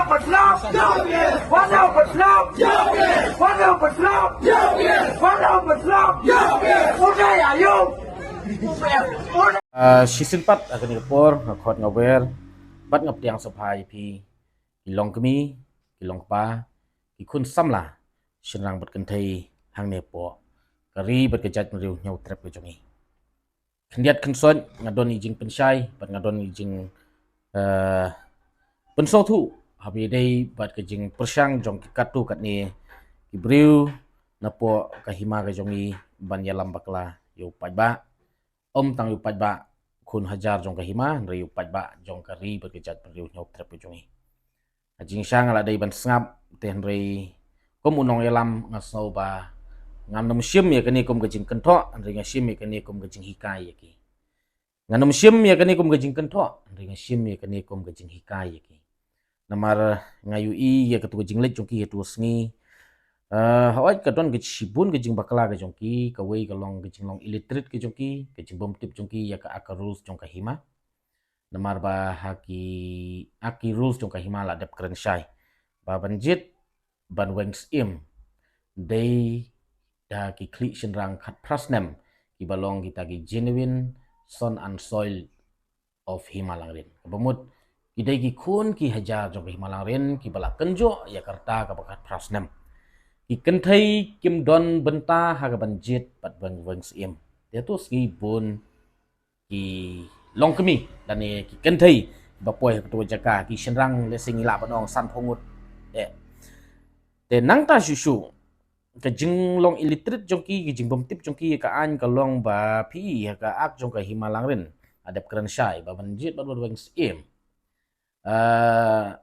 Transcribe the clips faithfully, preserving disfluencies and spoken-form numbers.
Patlap! Wana patlap! Wana patlap! Wana patlap! Uday ayo! Ah, shisien pat ha kane ka por nga khot nga wer bad nga pdiang sngewbha ïa phi ki longkmie, ki longkpa, ki khun samla shynrang bad kynthei hangne hapoh ka ri bad ka jaitbynriew Hynñiewtrep ka jong ngi. Khyndiat khynsoit nga don i jingpynshai bad nga don i jing, eh, pynsngewthuh haba ïadei bad ka jingpyrshang jong ki katto katne ki briew napoh ka hima ka jong ngi ban ïalam bakla ïa u paidbah. Ym tang ïa u paidbah khun hajar jong ka hima, hynrei ïa u paidbah jong ka ri bad ka jaitbynriew Hynñiewtrep ka jong ngi. Ka jingshisha nga la dei ban sngap, te hynrei kum u nongïalam nga sngew ba ngam nym shim ïa kane kum ka jingkynthoh, hynrei nga shim ïa kane kum ka jinghikai ïa ki. Ngam nym shim ïa kane kum ka jingkynthoh, hynrei nga shim ïa kane kum ka jinghikai ïa ki. Namar nga ïohi ïa katto ka jingleit jong ki ha katto ka sngi. Eh, hooid ka don ka shibun ka jingbakla ka jong ki, kawei ka long ka jinglong illiterate ka jong ki, ka jingbymtip jong ki ïa ka Act ka rules jong ka hima. Namar ba ha ki Act ki rules jong ka hima la dep kren shai ba ban jied ban weng syiem dei da ki khlieh shynrang khatphra snem kiba long kita ki genuine son and soil of Hima Langrin. Kaba mut ki dei ki khun ki hajar jong ka Hima Langrin kiba la kynjoh ïa ka rta kaba khatphra snem. Ki kynthei kim don bynta ha kaban jied bad weng, weng syiem. Te to sngi bun ki longkmie lane ki kynthei ba poi ha kato ka jaka, ki shynrang lehse ngi lah ban ong sanphew ngut. Eh. Te nangta shuh shuh ka jinglong illiterate jong ki, ka jingbymtip jong ki ïa ka aiñ ka long ba phi ha ka Act jong ka Hima Langrin la dep kren shai ba ban jied bad ban weng syiem. Ah,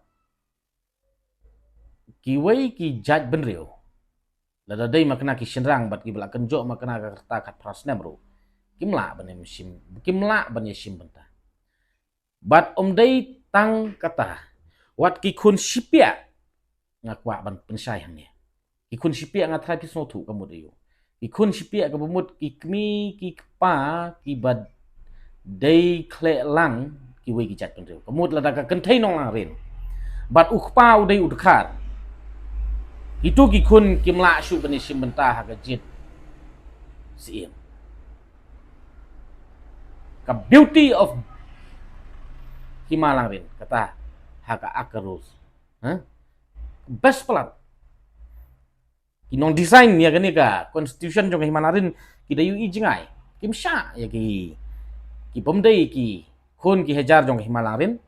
kiwei ki jaitbynriew, lada dei ma kane ki shynrang bad kiba la kynjoh ma kane ka rta khatphra snem ruh, kim lah ban ïa shim, kim lah ban ïa shim bynta. Bad ym dei tang kata, wat ki khun shipiah nga kwah ban pynshai hangne. Ki khun shipiah nga tharai phi sngewthuh ka mut aïu. Ki khun shipiah kaba mut ki kmie ki kpa kiba dei khleh lang kiwei ki jaitbynriew. Ka mut lada ka kynthei nong Langrin bad u kpa u dei u dkhar, kito ki khun kim lah shuh ban ïa shim bynta ha ka jied syiem. Ka beauty of Hima Langrin kata ha ka Act ka rules. Ha? Best palat. Ki nong design ïa kane ka constitution jong ka Hima Langrin ki da ïohi jngai. Kim shah ïa ki, ki bym dei ki khun ki hajar jong ka Hima Langrin.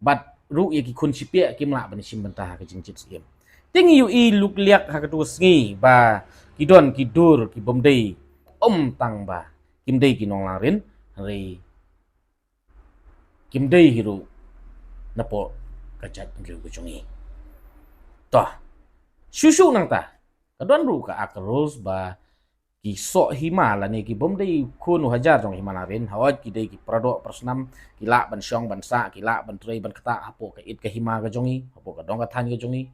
Bad ruh ïa ki khun shipiah kim lah ban ïa shim bynta ha ka jingjied syiem. Te ngi ïohi luk liak ha kato ka sngi ba ki don ki dur ki bym dei, ym tang ba kim dei ki nong Langrin, hynrei kim dei hi ruh napoh ka jaitbynriew ka jong ngi. To, shuh shuh nangta ka don ruh ka Act ka rules ba ki soh hima lane ki bym dei khun u hajar jong ka Hima Langrin, hooid ki dei ki paradoh parasnam, ki lah ban shong ban sah, ki lah ban trei ban ktah hapoh ka ïit ka hima ka jong ngi, hapoh ka dong ka thaiñ ka jong ngi.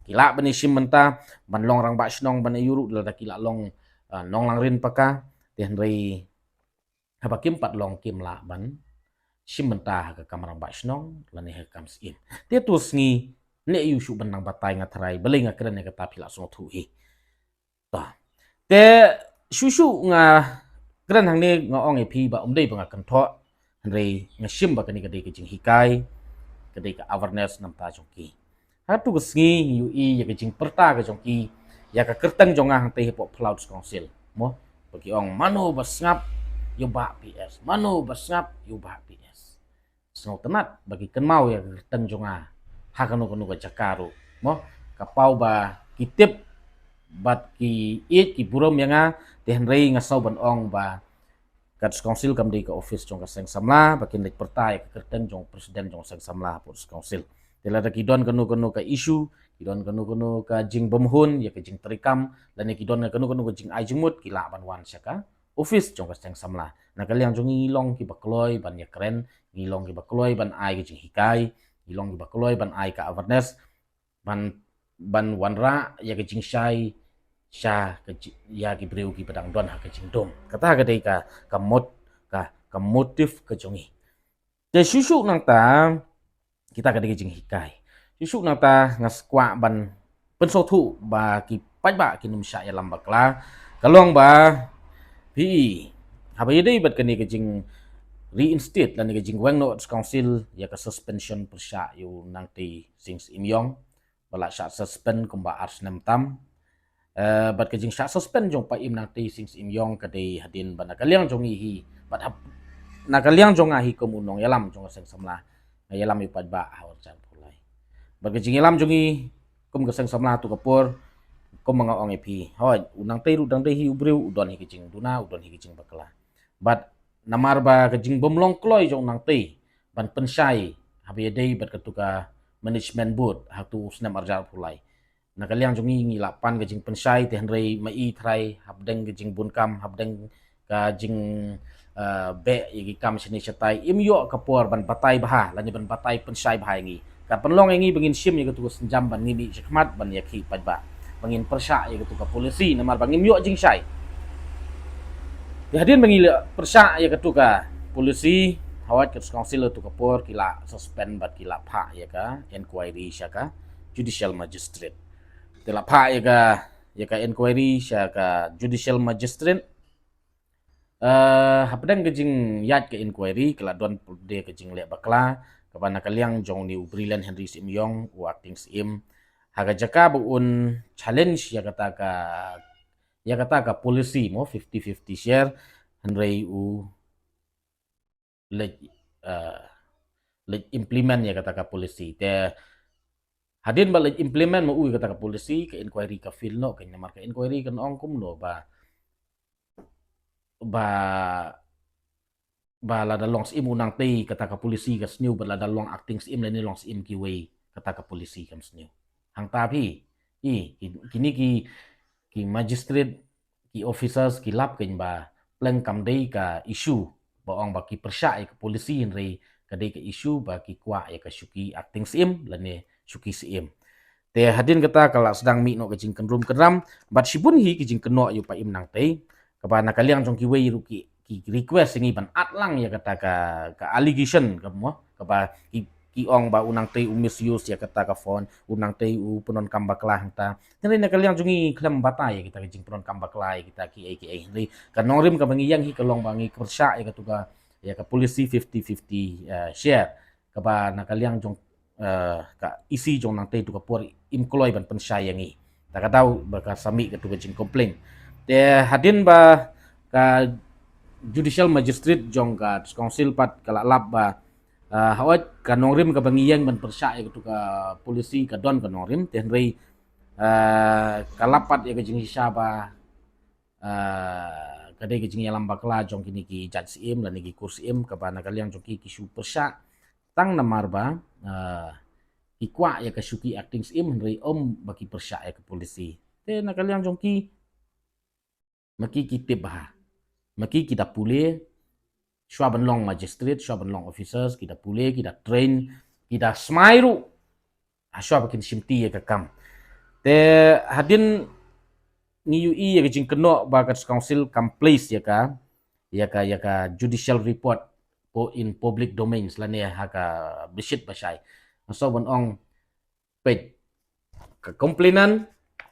Ki lah ban ïa shim bynta ban long rangbah shnong ban ïa ruh lada ki lah long, ah, nong Langrin paka. Te hynrei haba kim pat long kim lah ban shim bynta ha ka kam rangbah shnong lane ha ka kam syiem. Te to sngi ne ïu shuh ban nang batai nga tharai, balei nga kren ïa kata phi lah sngewthuh hi. To. Te shuh shuh nga kren hangne nga ong ïa phi ba ym dei ba nga kynthoh, hynrei nga shim ba kane ka dei ka jinghikai, ka dei ka awareness namar jong ki. Ha tu ka sngi ngi ïohi ïa ka jingpyrta ka jong ki ïa ka kyrteng jong nga hangtei hapoh Phyllaw District Council. Mo, ba ki ong mano ba sngap ïa u Bah P S, mano ba sngap ïa u Bah P S. Sngewtynnat ba ki kynmaw ïa ka kyrteng jong nga ha kano kano ka jaka ruh. Mo, ka paw ba ki tip bad ki ïeit ki burom ïa nga, te hynrei nga sngew ban ong ba ka District Council kam dei ka office jong ka Seng Samla ba kin leit pyrta ïa ka kyrteng jong president jong Seng Samla hapoh District Council. Te lada ki don kano kano ka issue, ki don kano kano ka jingbymhun ïa ka jingtrei kam, lane ki don kano kano ka jingai jingmut, ki lah ban wan sha ka office jong ka Seng Samla. Na ka liang jong ngi long kiba kloi ban ïakren, ngi long kiba kloi ban ai ka jinghikai, ngi long kiba kloi ban ai ka awareness, ban, ban wanrah ïa ka jingshai sha ka ji-, ïa ki briew kiba dang don ha ka jingdum. Kata ka dei ka, ka mot-, ka, ka motive ka jong ngi. Te shuh shuh nangta kita ka dei ka jinghikai. Shuh shuh nangta nga kwah ban pynsngewthuh ba ki paidbah kin ym shah ïalam bakla. Ka long ba phi i, haba ïadei bad kane ka jing reinstate lane ka jingweng noh District Council ïa ka suspension pyrshah ïa u Nangtei Sing Syiem Ïong ba la shah suspend kumba ar snem tam. Eh, bad ka jingshah suspend jong Pa Im Nangtei Sing Syiem Ïong ka dei hadien ba na ka liang jong ngi hi, bad hap, na ka liang jong nga hi kum u nongïalam jong ka seng samla, nga ïalam ïa u paidbah ha u Rajan Pulai. Bad ka jingïalam jong ngi kum ka seng samla ha tu ka por, kum ma nga ong ïa phi, hooid, u Nangtei ruh dang dei hi u briew, u don hi ka jingduna, u don hi ka jingbakla. Bad namar ba ka jingbymlong kloi jong u Nangtei ban pynshai haba ïadei bad katu ka management board ha tu u snem ar hajar arphew lai, na ka liang jong ngi ngi la pan ka jingpynshai, te hynrei ma i trai hapdeng ka jingbun kam, hapdeng ka jing, eh, beh ïa ki kam shane shatai, im ïoh ka por ban batai bha lane ban batai pynshai bha ïa ngi. Ka pynlong ïa ngi ba ngin shim ïa katu ka sienjam ban ngin ïa shakhmat ban ïa ki paidbah, ba ngin pyrshah ïa katu ka policy namar ba ngim ïoh jingshai. Te hadien ba ngi la pyrshah ïa katu ka policy, hawat ka District Council ha tu ka por ki la suspend bad ki la phah ïa ka inquiry sha ka judicial magistrate. Te la phah ïa ka, ïa ka inquiry sha ka judicial magistrate. Eh, hapdeng ka jingïaid ka inquiry ka la don pyrshah ka jingleh bakla kaba na ka liang jong une u Brilliant Henry Syiem Ïong, u acting Syiem, ha ka jaka ba un challenge ïa kata ka, ïa kata ka policy mo fifty fifty share, hynrei u leit, eh, leit implement ïa kata ka policy. Te hadien ba leit implement ma u ïa kata ka policy, ka inquiry ka fail noh, ka namar ka inquiry kan ong kumno ba, ba, ba lada long Syiem u Nangtei kata ka policy ka sniew, bad lada long acting Syiem lane long Syiem kiwei kata ka policy kam sniew. Hangta phi i, ki, kine ki, ki magistrate, ki officers ki lap kein ba pleng kam dei ka issue ba ong ba ki pyrshah ïa ka policy, hynrei ka dei ka issue ba ki kwah ïa ka shuki acting Syiem lane shuki Syiem. Te hadien kata ka la sdang mih noh ka jingkynrum kynram bad shibun hi ki jingkynnoh ïa u Pa Im Nangtei, kaba na ka liang jong kiwei ruh ki, ki request ïa ngi ban at lang ïa kata ka, ka allegation ka mo, kaba ki, ki ong ba u Nangtei u misuse ïa kata ka fund, u Nangtei u pyndonkam bakla hangta. Hynrei na ka liang jong ngi khlem batai ïa kita ka jingpyndonkam bakla ïa kita kiei kiei, hynrei ka nongrim kaba ngi ïeng hi ka long ba ngi pyrshah ïa katu ka, ïa ka policy fifty fifty, eh, share, kaba na ka liang jong, eh, ka E C jong Nangtei tu ka por im kloi ban pynshai ïa ngi. Ta ka daw ba ka sa mih katu ka jingcomplain. Te hadien ba ka judicial magistrate jong ka District Council pat ka la lap ba, eh, hawat ka nongrim kaba ngi ïeng ban pyrshah ïa katu ka policy ka don ka nongrim, te hynrei, eh, ka lap pat ïa ka jingshisha ba, eh, ka dei ka jingïalam bakla jong kine ki jait Syiem lane ki kur Syiem, kaba na ka liang jong ki ki shu pyrshah tang namar ba, eh, ki kwah ïa ka shuki acting Syiem, hynrei ym ba ki pyrshah ïa ka policy. Te na ka liang jong ki ma ki ki tip bha, ma ki ki da pule, shuwa ban long magistrate, shuwa ban long officers, ki da pule, ki da train, ki da smai ruh ha shuwa ba kin shimti ïa ka kam. Te hadien ngi ïohi ïa ka jingkynnoh ba ka District Council kam place ïa ka, ïa ka, ïa ka judicial report po in public domains lane ha ka bishit bashai. Nga sngew ban ong, peit, ka complainant,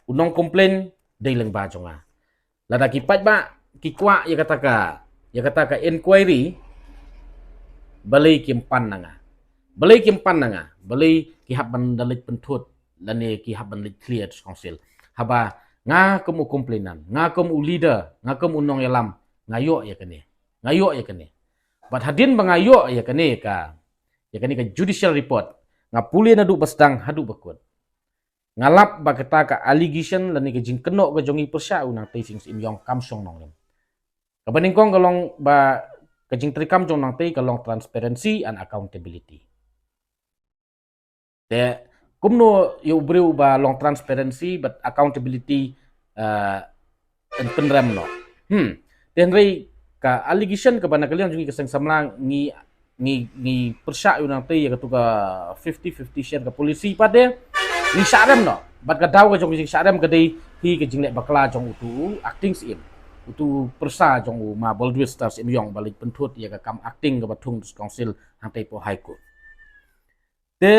u nongcomplain dei lyngba jong nga. Lada ki paidbah ki kwah ïa kata ka, ïa kata ka inquiry, balei kim pan na nga? Balei kim pan na nga? Balei ki hap ban da leit pynthut lane ki hap ban leit clear District Council? Haba nga kum u complainant, nga kum u leader, nga kum u nongïalam, nga ïoh ïa kane, nga ïoh ïa kane. Bad hadien ba nga ïoh ïa kane ka, ïa kane ka judicial report, nga pule naduh ba sdang haduh ba kut. Nga lap ba kata ka allegation lane ka jingkynnoh ka jong ngi pyrshah u Nangtei Sing Syiem Ïong kam shong nongrim. Kaba nyngkong ka long ba ka jingtreikam jong Nangtei ka long transparency and accountability. Te kumno ïa u briew ba long transparency bad accountability, eh, yn pynrem noh? Hmm. Te hynrei ka allegation kaba na ka liang jong ngi ka seng samla ngi, ngi, ngi pyrshah ïa u Nangtei ïa katu ka fifty fifty share ka policy pat de ngi shah rem noh. Bad ka daw ka jong ngi shah rem ka dei hi ka jingleh bakla jong utu u acting Syiem, utu u pyrsa jong u ma Baldwin Star Syiem Ïong ba leit pynthut ïa ka kam acting kaba thung District Council hangtei poh High Court. Te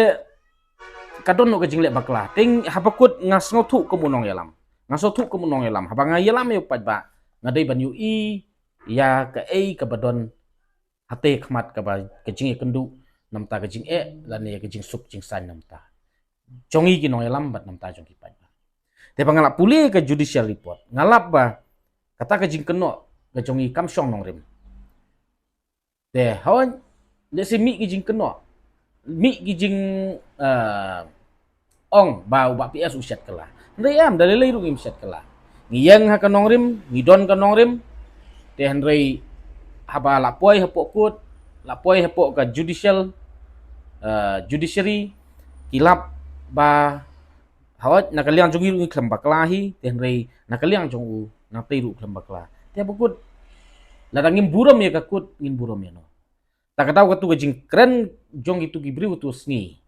ka don noh ka jingleh bakla. Te haba kut nga sngewthuh kum u nongïalam, nga sngewthuh kum u nongïalam, haba nga ïalam ïa u paidbah, nga dei ban ïohi ïa kaei kaba don hatei khmat, kaba ka jingïakynduh namta ka jingeh lane ïa ka jingsuk jingsaiñ namta jong ngi ki nongïalam bad namta jong ki paidbah. Te ba nga la pule ka judicial report, nga lap ba kata ka jingkynnoh ka jong ngi kam shong nongrim. Te hooid, lehse mih ki jingkynnoh, mih ki jing, eh, ong ba u Bah P S u shet kylla. Hynrei em, da lei lei ruh ngim shet kylla. Ngi ïeng ha ka nongrim, ngi don ka nongrim. Te hynrei haba la poi hapoh kut, la poi hapoh ka judicial, eh, judiciary, ki lap ba hooid, na ka liang jong ngi ruh ngi khlem bakla hi, te hynrei na ka liang jong u nangtei ruh khlem bakla. Te ba kut, lada ngim burom ïa ka kut, ngin burom ïano? Ta ka daw katu ka jingkren jong kitu ki briew katu sngi,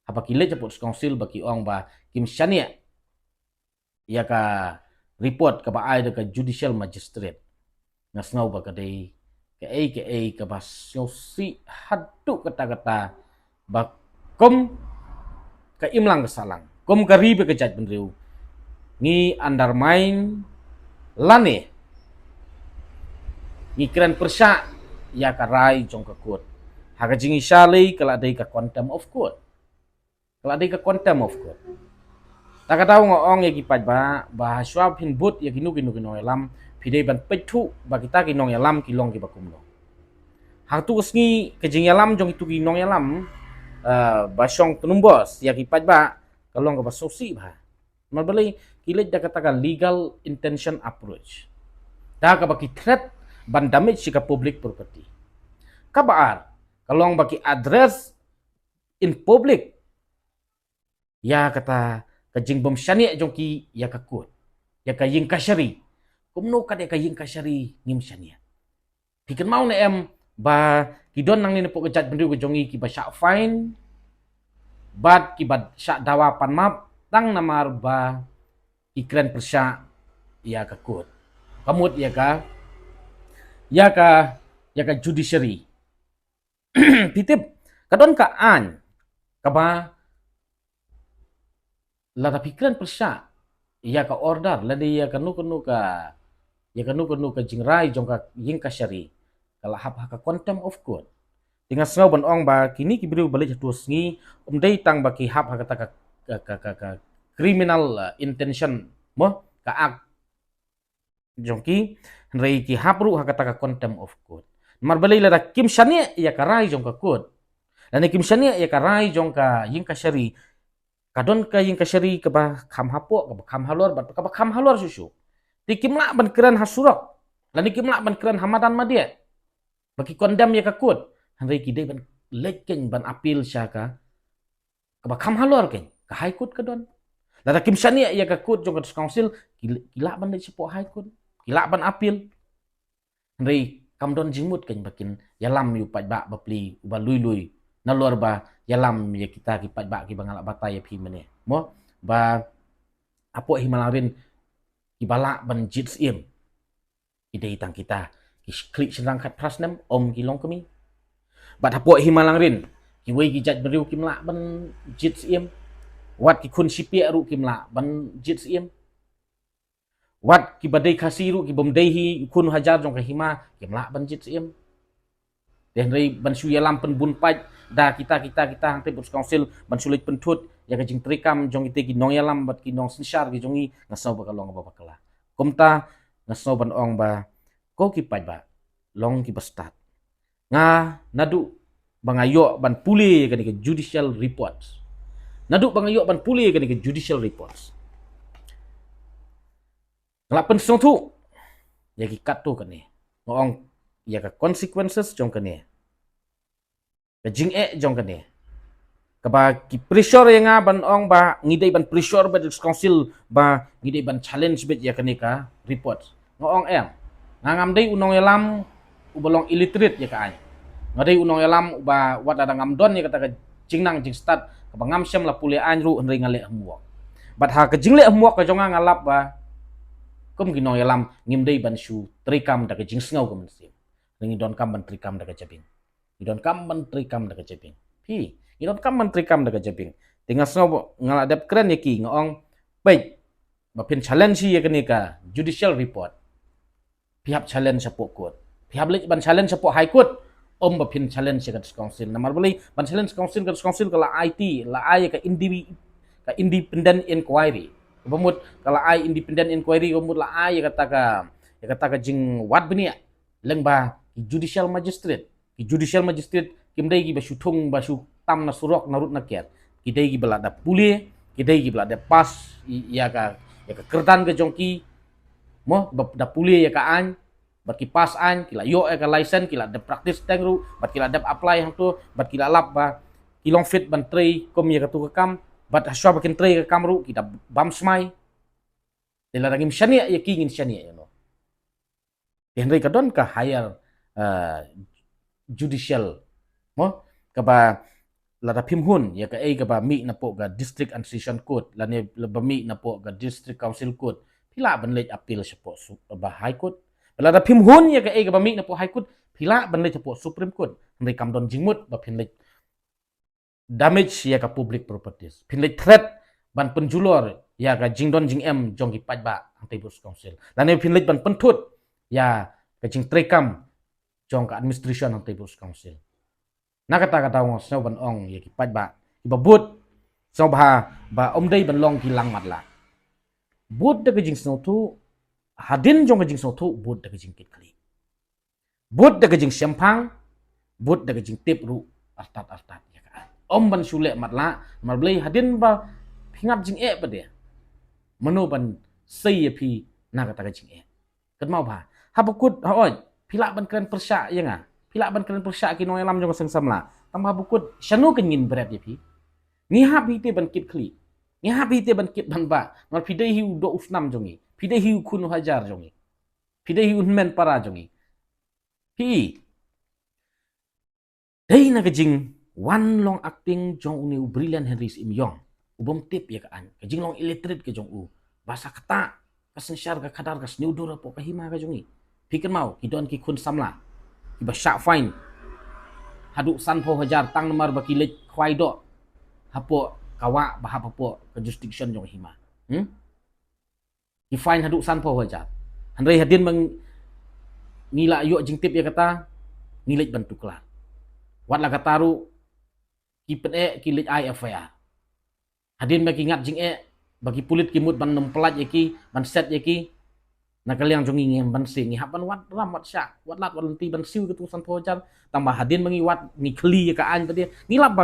haba ki leit hapoh District Council ba ki ong ba kim shaniah ïa ka report kaba ai da ka judicial magistrate. Nga sngew ba ka dei kaei kaei kaba sngewsih haduh katta katta, ba kum ka imlang ka sahlang, kum ka ri bad ka jaitbynriew, ngi undermine lane ngi kren pyrshah ïa ka rai jong ka kut. Ha ka jingisha lei ka la dei ka contempt of court. Ka la dei ka contempt of court. Ta ka daw nga ong ïa ki paidbah ba hashwa phin bud ïa kino kino ki nongïalam, phi dei ban peit thuh ba kita ki nongïalam ki long kiba kumno. Ha katu ka sngi ka jingïalam jong kitu ki nongïalam, eh, ba shong tnum bos ïa ki paidbah ka long kaba sngewsih bha. Namar balei? Ki leit da kata ka legal intention approach, da kaba ki threat ban damage ïa ka public property. Kaba ar ka long ba ki address in public ïa kata ka jingbym shaniah jong ki ïa ka kut, ïa ka ïing kashari. Kumno ka dei ka ïing kashari ngim shaniah? Phi kynmaw ne em ba ki don nangne napoh ka jaitbynriew ka jong ngi kiba shah fine bad kiba shah dawa pan map tang namar ba ki kren pyrshah ïa ka kut, ka mut ïa ka, ïa ka, ïa ka judiciary. Phi tip, ka don ka aiñ kaba lada phi kren pyrshah ïa ka order lane ïa kano kano ka, ïa kano kano ka jingrai jong ka ïing kashari, ka la hap ha ka contempt of court. Te nga sngew ban ong ba kine ki briew ba leit ha tu sngi, ym dei tang ba ki hap ha kata ka, ka, ka, ka, ka criminal, uh, intention, mo, ka act jong ki, hynrei ki hap ruh ha kata ka contempt of court. Namar balei? Lada kim shaniah ïa ka rai jong ka kut, lane kim shaniah ïa ka rai jong ka ïing kashari, ka don ka ïing kashari kaba kham hapoh, kaba kham halor, bad kaba kham halor shuh shuh. Te kim lah ban kren ha surok, lane kim lah ban kren ha madan madiah ba ki condemn ïa ka kut, hynrei ki dei ban leit keiñ ban appeal sha ka, kaba kham halor keiñ, ka High Court ka don. Lada kim shaniah ïa ka kut jong ka District Council, ki, ki lah ban leit shapoh High Court, ki lah ban appeal. Hynrei kam don jingmut keiñ ba kin ïalam ïa u paidbah bapli uba lui lui, nalor ba ïalam ïa kita ki paidbah kiba nga la batai ïa phi mynne, mo, ba hapoh Hima Langrin kiba lah ban jied syiem ki dei tang kita ki khlieh shynrang khatphra snem, ym ki longkmie. Bad hapoh Hima Langrin kiwei ki jaitbynriew kim lah ban jied syiem. Wat ki khun shipiah ruh kim lah ban jied syiem. Wat kiba dei Khasi ruh, kibym dei hi khun hajar jong ka hima, kim lah ban jied syiem. Te hynrei ban shu ïalam pynbun paid da kita, kita, kita hangtei bad District Council ban shu leit pynthut ïa ka jingtreikam jong kita ki nongïalam bad ki nongsynshar ki jong ngi, nga sngew ba ka long kaba bakla. Kumta nga sngew ban ong ba ko ki paidbah, long kiba stad. Nga, naduh ba nga ïoh ban pule ïa kane ka judicial report, naduh ba nga ïoh ban pule ïa kane ka judicial report, nga la pynsngewthuh ïa ki katto katne, nga ong ïa ka consequences jong kane, ka jingeh jong kane, kaba ki pressure ïa nga ban ong ba ngi dei ban pressure bad District Council ba ngi dei ban challenge beit ïa kane ka report. Nga ong em, nga ngam dei u nongïalam uba long illiterate ïa ka aiñ. Nga dei u nongïalam uba wat lada ngam don ïa kata ka jingnang jingstad kaba ngam shym la pule aiñ ruh, hynrei nga leh homework. Bad ha ka jingleh homework ka jong nga, nga lap ba kum ki nongïalam ngim dei ban shu treikam da ka jingsngew ka mynsiem. Ngi donkam ban treikam da ka jabieng. Ngi donkam ban treikam da ka jabieng. Phi, ngi donkam ban treikam da ka jabieng. Te nga sngew ba nga la dep kren ïa ki, nga ong, peit, ba phin challenge ïa kane ka judicial report, phi hap challenge shapoh court. Phi hap leit ban challenge shapoh High Court, ym ba phin challenge ïa ka District Council. Namar balei? Ban challenge Council, ka District Council ka la ai ti, la ai ïa ka indi-, ka independent inquiry. Kaba mut ka la ai independent inquiry, kaba mut la ai ïa kata ka, ïa kata ka jingwad bniah lyngba ki judicial magistrate. Ki judicial magistrate kim dei kiba shu thung ba shu tam na surok na rud na ker. Ki dei kiba la da pule, ki dei kiba la da pass i-, ïa ka, ïa ka kyrdan ka jong ki. Mo, ba da pule ïa ka aiñ, bad ki pass aiñ, ki la ïoh ïa ka license, ki la da practice teng ruh, bad ki la da apply hangto, bad ki la lap ba ki long fit ban trei kum ïa katu ka kam, bad hashwa ba kin trei ka kam ruh ki da bam smai. Te lada ngim shaniah ïa ki, ngin shaniah ïa no? Te hynrei ka don ka higher, uh, judicial, mo, kaba lada phim hun ïa kaei kaba mih napoh ka District and Session Court, lane ba mih napoh ka District Council Court, phi lah ban leit appeal shapoh su-, ba High Court. Lada phim hun ïa kaei kaba mih napoh High Court, phi lah ban leit shapoh Supreme Court. Hynrei kam don jingmut ba phin leit damage ïa ka public properties. Phin leit threat ban pynjulor ïa ka jingdon jingem jong ki paidbah hangtei bad District Council. Lane phin leit ban pynthut ïa ka jingtreikam jong ka administration hangtei bad District Council. Na kata ka daw nga sngew ban ong ïa ki paidbah, kiba bud, sngewbha ba ym dei ban long ki langmatlah. Bud da ka jingsngewthuh, hadien jong ka jingsngewthuh bud da ka jingkitkhlieh. Bud da ka jingshemphang, bud da ka jingtip ruh artat artat ïa ka. Ym ban shu leh matlah, namar balei? Hadien ba phi ngat jingeh pat de, mano ban sei ïa phi na kata ka jingeh? Kynmaw bha. Haba kut, hooid, phi lah ban kren pyrshah ïa nga, phi lah ban kren pyrshah ki nongïalam jong ka seng samla. Tang ba haba kut, shano kan ngin bret ïa phi? Ngi hap hi te ban kit khlieh, ngi hap hi te ban kit ban bah. Namar phi dei hi u doh u snam jong ngi, phi dei hi u khun u hajar jong ngi, phi dei hi u hynmen para jong ngi. Phi dei na ka jingwan long acting jong une u Brilliant Henry Syiem Iong, u bym tip ïa ka aiñ, ka jinglong illiterate ka jong u, ba sa ktah ka synshar ka khadar ka sniewdur hapoh ka hima ka jong ngi. Phi kynmaw, ki don ki khun samla kiba shah fine haduh sanphew hajar tang namar ba ki leit khwai doh hapoh ka wah ba hap hapoh ka jurisdiction jong ka hima. Hmm? Ki fine haduh sanphew hajar. Hynrei hadien ba ngi la ïoh jingtip ïa kata, ngi leit ban tuklar. Wat la kata ruh, ki pyneh, ki leit ai F I R. Hadien ba ki ngat jingeh, ba ki pulit ki mut ban nym pyllait ïa ki, ban set ïa ki, na ka liang jong ngi ngim ban siew, ngi hap ban wad ram wad shah, wad lad wad lynti ban siew katu sanphew hajar. Tang ba hadien ba ngi wad, ngi khlieh ïa ka aiñ pat de, ngi lap ba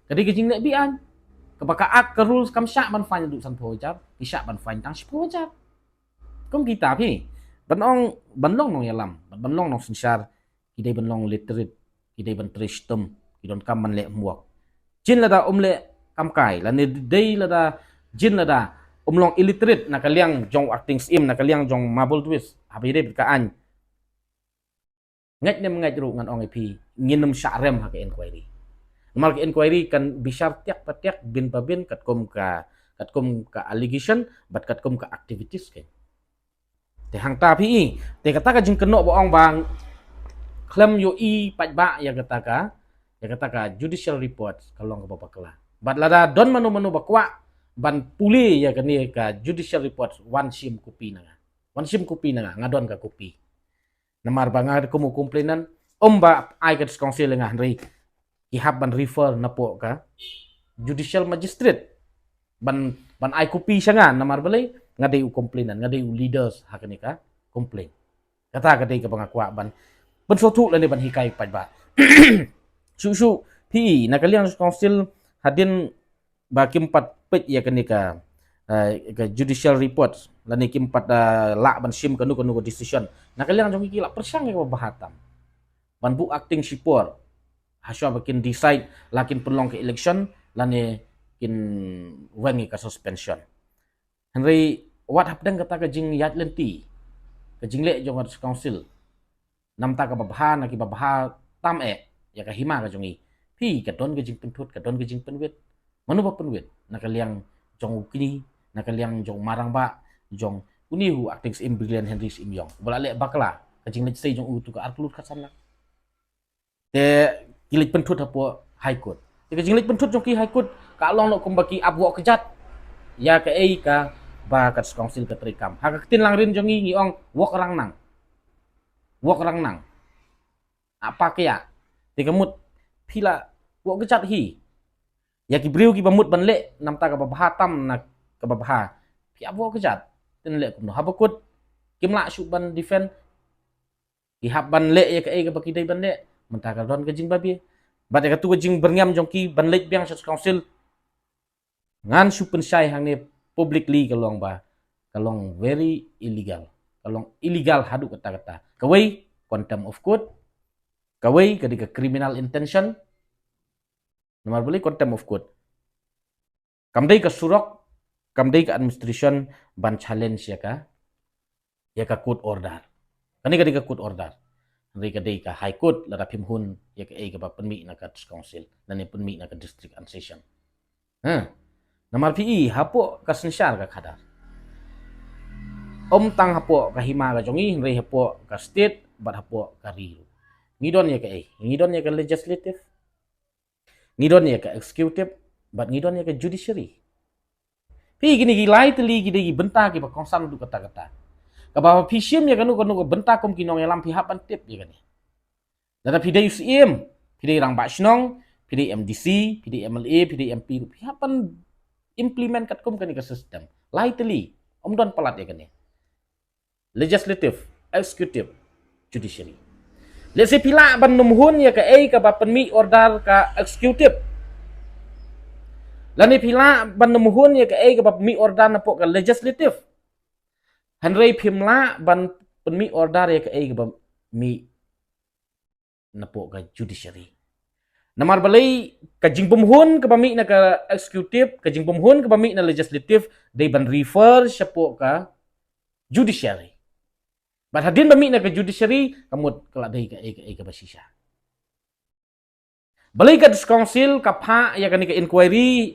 ka dei ka jingleh beiñ aiñ. Kaba ka act, ka rules kam shah ban fine haduh sanphew hajar, ki shah ban fine tang shiphew hajar. Kum kita phi, ban ong, ban long nongïalam, ban long nongsynshar, ki dei ban long literate, ki dei ban trei shitom, ki donkam ban leh homework. Jin lada um leh kam kai, lane dei lada, jin lada um long illiterate na ka liang jong u acting Syiem, na ka liang jong Marble Twist, haba ïadei bad ka aiñ, ngeit ne ym ngeit ruh ngan ong ïa phi, ngin ym shah rem ha ka inquiry. Namar ka inquiry kan bishar tiak pa tiak, bin pa bin, katkum ka, katkum ka allegation bad katkum ka activities ka. Te hangta phi i, te kata ka jingkynnoh ba ong ba khlem ïohi paidbah ïa kata ka, ïa kata ka judicial report, ka long kaba bakla. Bad lada don mano mano ba kwah ban pule ïa kane ka judicial report, wan shim copy na nga. Wan shim copy na nga, nga don ka copy. Namar ba nga kum u complainant, ym ba ai ka District Council ïa nga, hynrei ki hap ban refer napoh ka judicial magistrate ban, ban ai copy sha nga. Namar balei? Nga dei u complainant, nga dei u leaders ha kane ka complaint. Kata ka dei kaba nga kwah ban pynsngewthuh lane ban hikai paidbah. Shuh shuh phi, na ka liang District Council, hadien ba kim pat peit ïa kane ka, eh, ka judicial report, lane kim pat, eh, lah ban shim kano kano ka decision, na ka liang jong ki, ki la pyrshang ïa kaba bha tam ban buh acting shipor, hashwa ba kin decide la kin pynlong ka election lane kin weng ïa ka suspension. Hynrei wat hapdeng kata ka jingïaid lynti, ka jingleh jong ka District Council, namar kaba bha na kiba bha tam eh ïa ka hima ka jong i, phi, ka don ka jingpynthut, ka don ka jingpynwit. Mano ba pynwit? Na ka liang jong u kñi, na ka liang jong u marang ba, jong une u acting Syiem Brilliant Henry Syiem Iong, uba la leh bakla ka jingleit sei jong u tu ka arphew lak khatsan lak. Te ki leit pynthut hapoh High Court. Te ka jingleit pynthut jong ki High Court ka long noh kumba ki ap wok kjat ïa kaei kaba ka District Council ka treikam. Ha ka ktien langrin jong ngi ngi ong wok rangnang. Wok rangnang. Apa kya? Te ka mut phi la wok kjat hi. Ïa ki briew kiba mut ban leh namta kaba bha tam na kaba bha, phi ap wok kjat. Te leh kumno? Haba kut kim lah shuh ban defend, ki hap ban leh ïa kaei kaba ki dei ban leh. Mynta ka don ka jingbabe. Bad ïa katu ka jingbyrngem jong ki ban leit biang sha Council, ngan shu pynshai hangne publicly ka long ba ka long very illegal. Ka long illegal haduh katta katta. Kawei, contempt of court. Kawei ka dei ka criminal intention. Namar balei contempt of court? Kam dei ka surok, kam dei ka administration ban challenge ïa ka, ïa ka court order. Kane ka dei ka court order. Hynrei ka dei ka High Court lada phim hun ïa kaei kaba pynmih na ka District Council lane pynmih na ka district and session. Ha. Namar phi i hapoh ka synshar ka khadar, ym tang hapoh ka hima ka jong ngi, hynrei hapoh ka state bad hapoh ka ri ruh. Ngi don ïa kaei? Ngi don ïa ka legislative, ngi don ïa ka executive, bad ngi don ïa ka judiciary. Phi, kine ki lai tylli ki dei ki bynta kiba kongsan haduh katta katta. Kaba phi shim ïa kano kano ka bynta kum ki nongïalam phi hap ban tip ïa kane. Lada phi dei u Syiem, phi dei rangbah shnong, phi dei M D C, phi dei M L A, phi dei M P, phi hap ban implement katkum kane ka system. Lai tylli, ym don palat ïa kane. Legislative, executive, judiciary. Lehse phi lah ban nym hun ïa kaei kaba pynmih order ka executive, lane phi lah ban nym hun ïa kaei kaba pynmih order napoh ka legislative. Hynrei phim lah ban pynmih order ïa kaei kaba mih napoh ka judiciary. Namar balei? Ka jingbymhun kaba mih na ka executive, ka jingbymhun kaba mih na legislative, dei ban refer shapoh ka judiciary. Bad hadien ba mih na ka judiciary, ka mut ka la dei kaei kaei kaba shisha. Balei ka District Council ka phah ïa kane ka inquiry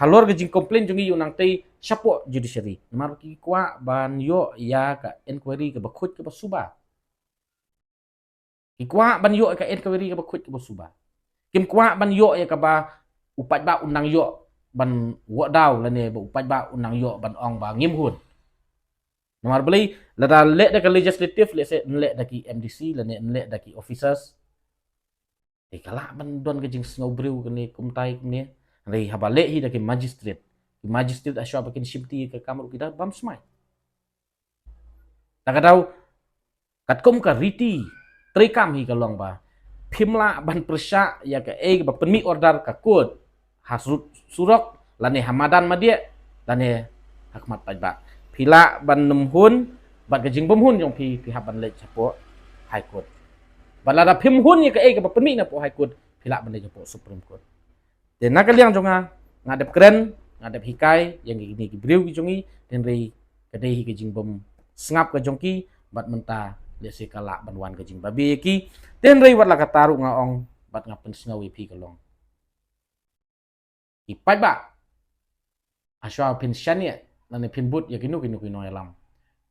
halor ka jingcomplain jong ngi ïa u nangtei shapoh judiciary? Namar ki kwah ban ïoh ïa ka inquiry kaba khuid kaba suba. Ki kwah ban ïoh ïa ka inquiry kaba khuid kaba suba. Kim kwah ban ïoh ïa kaba u paidbah un nang ïoh ban wad daw lane ba u paidbah un nang ïoh ban ong ba ngim hun. Namar balei? Lada leh da ka legislative, lehse leh da ki M D C lane leh da ki officers, te ka lah ban don ka jingsngew briew kane kumtai kumne. Hynrei haba leh hi da ki magistrate, ki magistrate ha shuwa ba kin shimti ka kam ruh ki da bam smai. Ta ka daw, katkum ka riti treikam hi ka long ba phim lah ban pyrshah ïa kaei kaba pynmih order ka court ha sur-, surok lane ha madan madiah lane ha khmat paidbah. Phi lah ban nym hun, bad ka jingbymhun jong phi, phi hap ban leit shapoh High Court. Bad lada phim hun ïa kaei kaba pynmih napoh High Court, phi lah ban leit shapoh Supreme Court. Te na ka liang jong nga, nga dep kren, nga dep hikai ïa ngi, ngi ki briew ki jong ngi, te hynrei ka dei hi ka jingbym sngap ka jong ki, bad mynta lehse ka lah ban wan ka jingbabe ïa ki. Te hynrei wat la katta ruh nga ong bad nga pynsngew ïa phi ka long, ki paidbah, ha shuwa phin shaniah lane phin bud ïa kino kino ki nongïalam,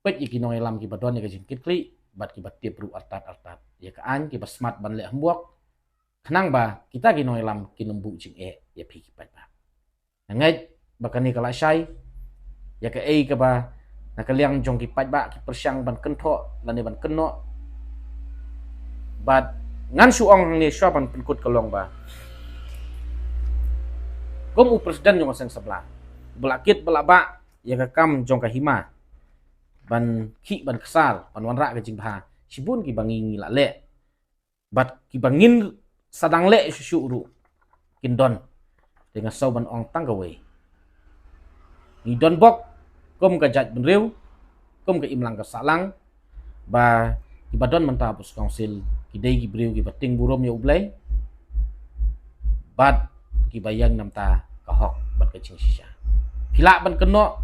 peit ïa ki nongïalam kiba don ïa ka jingkitkhlieh bad kiba tip ruh artat artat ïa ka aiñ, kiba smat ban leh hynrei khnang ba kita ki nongïalam kin ym buh jingeh ïa phi ki paidbah. Nga ngeit ba kane ka la shai ïa kaei kaba na ka liang jong ki paidbah ki pyrshang ban kynthoh lane ban kynnoh. Bad ngan shu ong hangne shuwa ban pynkut ka long ba kum u president jong ka Seng Samla, ba la kit ba la bah ïa ka kam jong ka hima ban khih ban ksar, ban wanrah ka jingbha, shibun kiba ngi ngi la leh, bad kiba ngin sa dang leh shuh shuh ruh kin don. Te nga sngew ban ong tang kawei, ngi don bok kum ka jaitbynriew, kum ka imlang ka sahlang, ba kiba don mynta ha District Council ki dei ki briew kiba tieng burom ïa U Blei bad kiba ïeng namar ka hok bad ka jingshisha. Phi lah ban kynnoh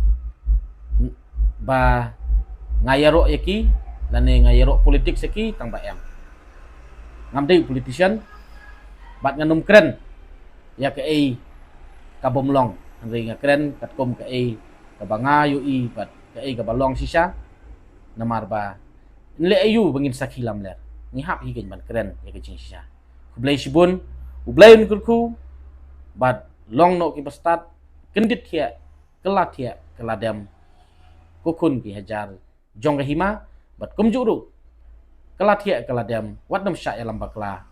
ba nga ïaroh ïa ki lane nga ïaroh politics ïa ki, tang ba em, ngam dei u politician bad ngan ym kren ïa kaei ka bym long, hynrei nga kren katkum kaei kaba nga ïohi bad kaei kaba long shisha. Namar ba nleh aïu ba ngin sakhi lamler, ngi hap hi kein ban kren ïa ka jingshisha. Khublei shibun, U Blei un kyrkhu. bad long noh ki bastad, kyndit thiah, kylla thiah, kylla dem, ko khun ki hajar jong ka hima, bad kumjuh ruh, kylla thiah, kylla dem, wat nym shah ïalam bakla,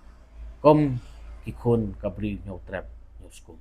kum ki khun ka briew hynñiew trep hynñiew skum.